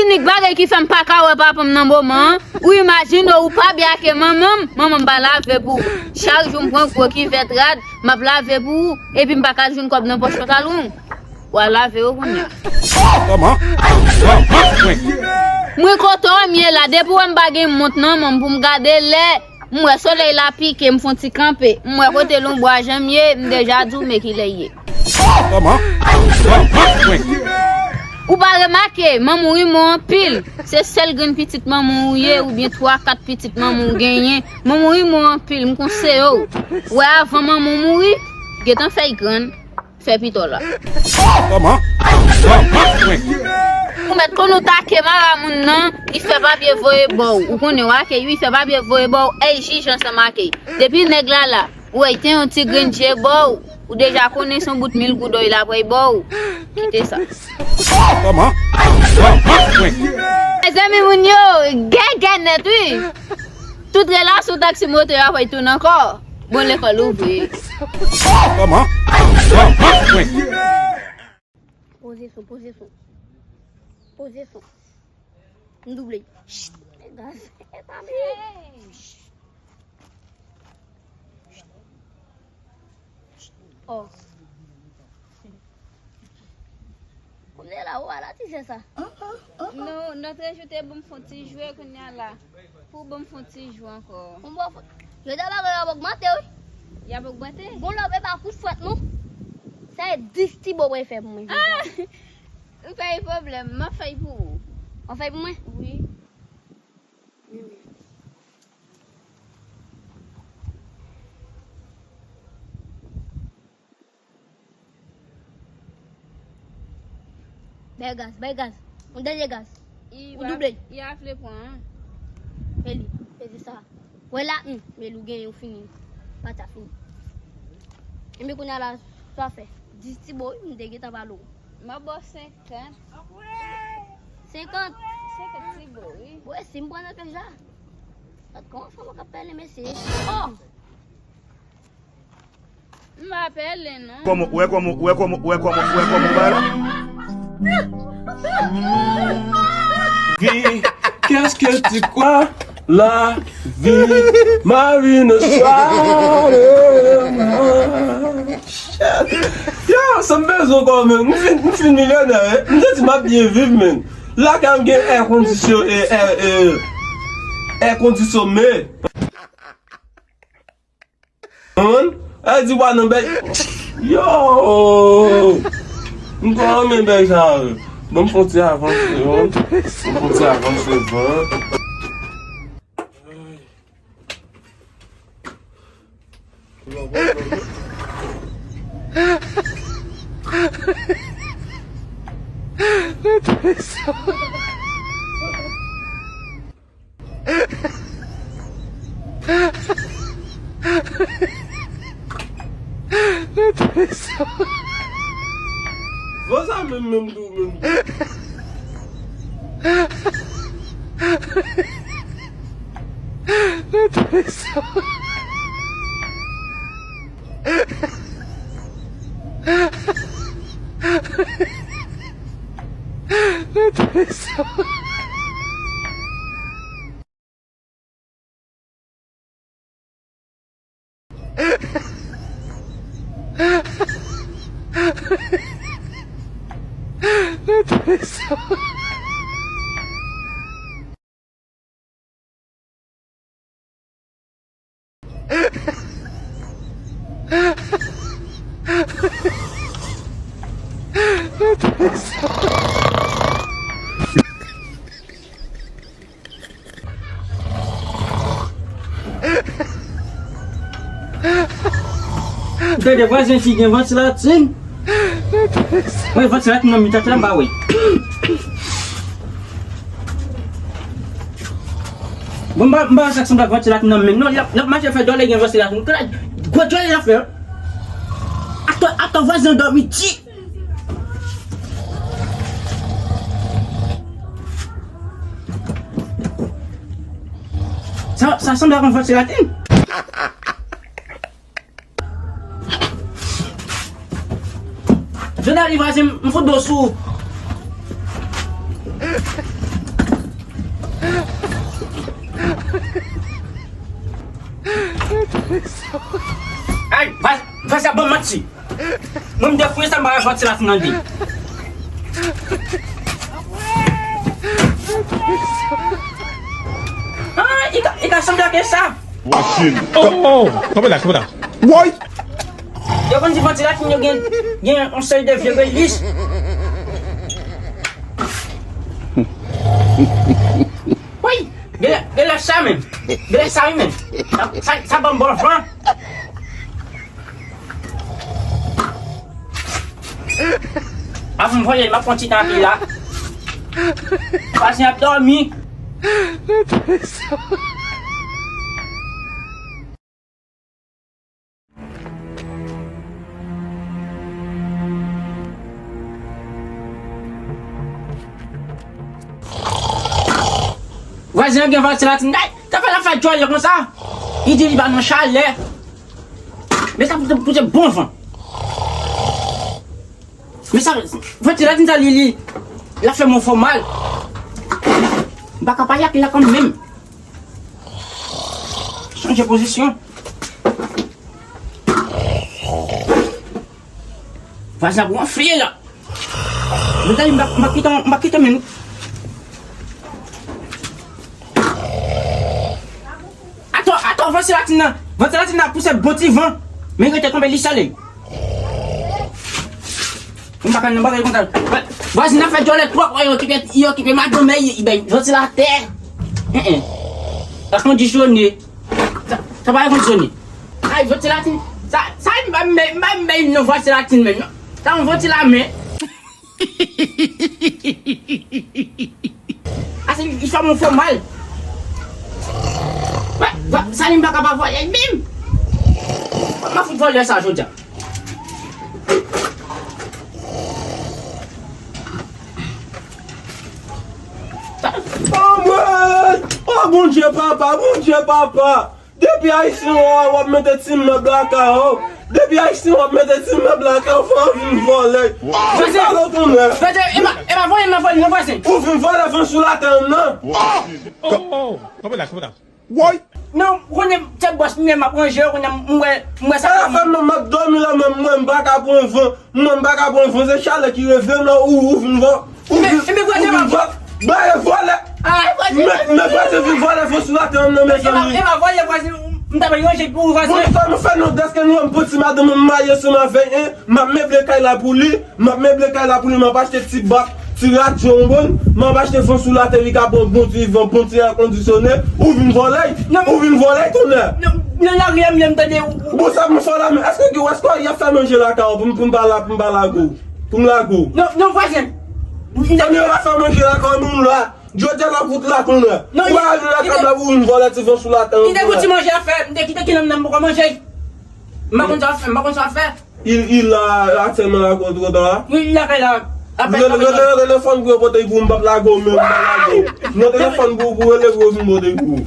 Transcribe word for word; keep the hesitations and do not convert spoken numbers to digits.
Inik bagay ki fè m pa ka wè papa m nan moman an. Ou imajine w, ou pa byen ak manman m, manman m pa lave pou ou. Chak jou m pran gwo kivèt rad, m ap lave pou ou, epi m pa ka jwenn kòb nan pòch pantalon w. W a lave yo kounye a. Kòman? Kòman? Mwen kote w m ye la, depi w wè m pa gen mont nan men m pou m gade lè, m wè solèy la pike, m fè yon ti kanpe, m wè kote lonbwa jan m ye, m deja di w men kilè l ye. Kòman? Kòman? Ou pa remake, manman w rimò anpil. Se sèl grenn pitit manman w ye, oubyen twa, kat pitit manman w genyen. Manman w rimò anpil, m konseye w. Wè avan manman w mouri, gentan fè l grann. Fè pito la. Kòman? Kòman? Ou mèt konn ou take mara moun nan, li fè papye voye ba w. Ou konnen w ake, wi, fè papye voye ba w. Ey, jij ansanm ake. Depi nèg la la, ou wè, li te yon ti grenn je ba w. Ou deja konnen se yon bout mil goud wi l ap ba w. Kite sa. Kòman? Kòman? Mezanmi, moun yo, gègè nèt, wi. Tout relasyon taksi moto a fè tounen ankò. Bon, lekòl ouvri. Kòman? Poze son, poze son. Poze son. M double. Chit, gaz. E pa byen. Oh. Kounye la, ou ala ti sè sa. Non, lòt jou te ban m fè yon ti jwe kounye a la. Pou ban m fè yon ti jwe ankò. Bon, bon, jwe de bagay yo ap ogmante, wi. Y ap ogmante? Bon, lè, e pa kout fwèt, non. Sa e dis ti bo mwen fè pou mwen. Ah! M pa gen pwoblèm, m ap fè pou ou. W ap fè pou mwen? Wi. Bay gaz, bay gaz. Yon dènye gaz. Ou double. Li a vle pran, an. Eli, peze sa. Wè la, hmm, Eli, ou genyen, ou fini. Pati a fini. Enben, kounye a la, sa fè. Dis ti bo, wi, m te gentan pale w. M ap ba w senkant. Senkant? Senkant ti bo, wi. Wi, si m pran nan pyèj la. Gad kòman fanm k ap pale, mesye. Oh! M pa pale, non. Kòman, wè kòman, wè kòman, wè kòman, wè kòman bagay la. Vie, qu'est-ce que tu crois? La vie, Marina Charlemagne. Yo, sa m bezwen ankò, men. M fin, m fin milyonè, wi. M santi m ap byen viv, men. Lakay m gen èkondisyon, e, è, e, èkondisyone. Konprann? Sa di w pa nan bèy. Yo! M pa renmen bèy sa yo. Ban m fè yon ti avanse, yo. M fè yon ti avanse, bon. Vò sa menm, menm tou, menm tou. Gade vwazen fi gen vantilatè. Mwen vantilatè nan mitan la m pa wè. Bon, m pa, m pa wè sa k sanble ak vantilatè nan men non, l ap, l ap mache fè dòlè gen vantilatè. Gwo dòlè l ap fè. Atò, atò vwazen an dòmi di. Sa, sa sanble ak yon vantilatè. Jodi a li vwazen m, m fout dlo sou ou. Ay, va, va sa ban m manti. Mwen m te fouye sa m pa wè vantilatrin nan de. Ah, i ka, i ka sanble ak sa. Machine. Oh, oh, oh. Kanpe la, kanpe la. Woy! Yo konn di vantilatrin yo gen, gen yon seri de vye relis. Woy! Genlè, genlè sa menm. Genlè sa wi menm. Sa, sa, sa ban m bon van. Avan m voye, m ap pran ti tan ak li la. Vwazen ap dòmi. Vwazen an gen vantilatrin. Ay, sa fè l ap fè djòlè konsa. Li di li pa nan chalè. Men sa pote, pote bon van. Men sa, vantilatrin sa li, li, l ap fè mwen fè mal. M pa ka pale ak li la kanmenm. Chanje pozisyon. Vwazen ap gonfle la. Mezanmi, m pa, m pa kite, m pa kite menm. Atò, atò, vantilatrin nan, vantilatrin nan pouse bon ti van. Men rete kanpe li sèl. M pa ka nan bagay konsa. Vwazen nan fè djòlè twòp, yo okipe, yo okipe madanm, men li bay vantilatè. Hein, hein. Èkondisyone. Sa, sa pa èkondisyone. Ay, vantilatrin. Sa, sa, m pa, m pa, m pa, m pa, non, vantilatrin menm, non. Sa yon vantilatrin. Ase li fè mwen fè mal. Wè, wè, sa li m pa ka pa voye menm. M a fout voye sa jodi a. Anmwey! O Bondye papa, Bondye papa! Depi ayisyen w ap mete ti mèb lakay ou, depi ayisyen w ap mete ti mèb lakay ou, fò w vin vòlè. Vwazen, vwazen, e pa, e pa vòlè m ap vòlè non vwazen. Ou vin vòlè van sou latè m nan. Oh, oh, kanpe la, kanpe la. Woy! Non, konnen se bòs mwen m ap ranje, konnen m wè, m wè sa. Sa fè m, m ap dòmi la, men mwen m pa ka pran van. Mwen, m pa ka pran van, se chalè ki reve m la, ou, ou vin vò, ou vin, ou vin vò. Ba e vòlè. Men, men vwazen vin vòlè van sou latè m nan, mezanmi. E pa vòlè vwazen, m ta pral ranje pou vwazen. Bon, sa nou fè non, dèske nou wè m pran ti madanm m marye ansanm avè l, hein, m ap meble kay la pou li, m ap meble kay la pou li, m ap achte ti baf, ti radyo, w konprann, m ap achte van sou latè, li ka pran bon ti van, bon ti èkondisyone, ou vin vòlè, ou vin vòlè, tonnè. Nan lari a m ye m tande ou. Bon, sa pou m fè la, men èske, èske y ap fè manje lakay ou pou m, pou m pa la, pou m pa lage w? Pou m lage w? Non, non, vwazen. Tann yo pa fè manje lakay ou, nou la. Jodi a n ap fout la kounye a. Ou pa al lakay m la pou vin vòlè ti van sou latè. Kite pou ti manje a fè, m te kite ki nonm nan m poko manje. M pa konn sa fè, m pa konn sa fè. Il, il la, aktyèlman la, kote w la? Wi, li lakay la. Rele, rele, rele telefòn pou yo pote l pou ou, m p ap lage w menm, m p ap lage w. Non, telefòn pou, pou rele pou yo vin pote l pou ou.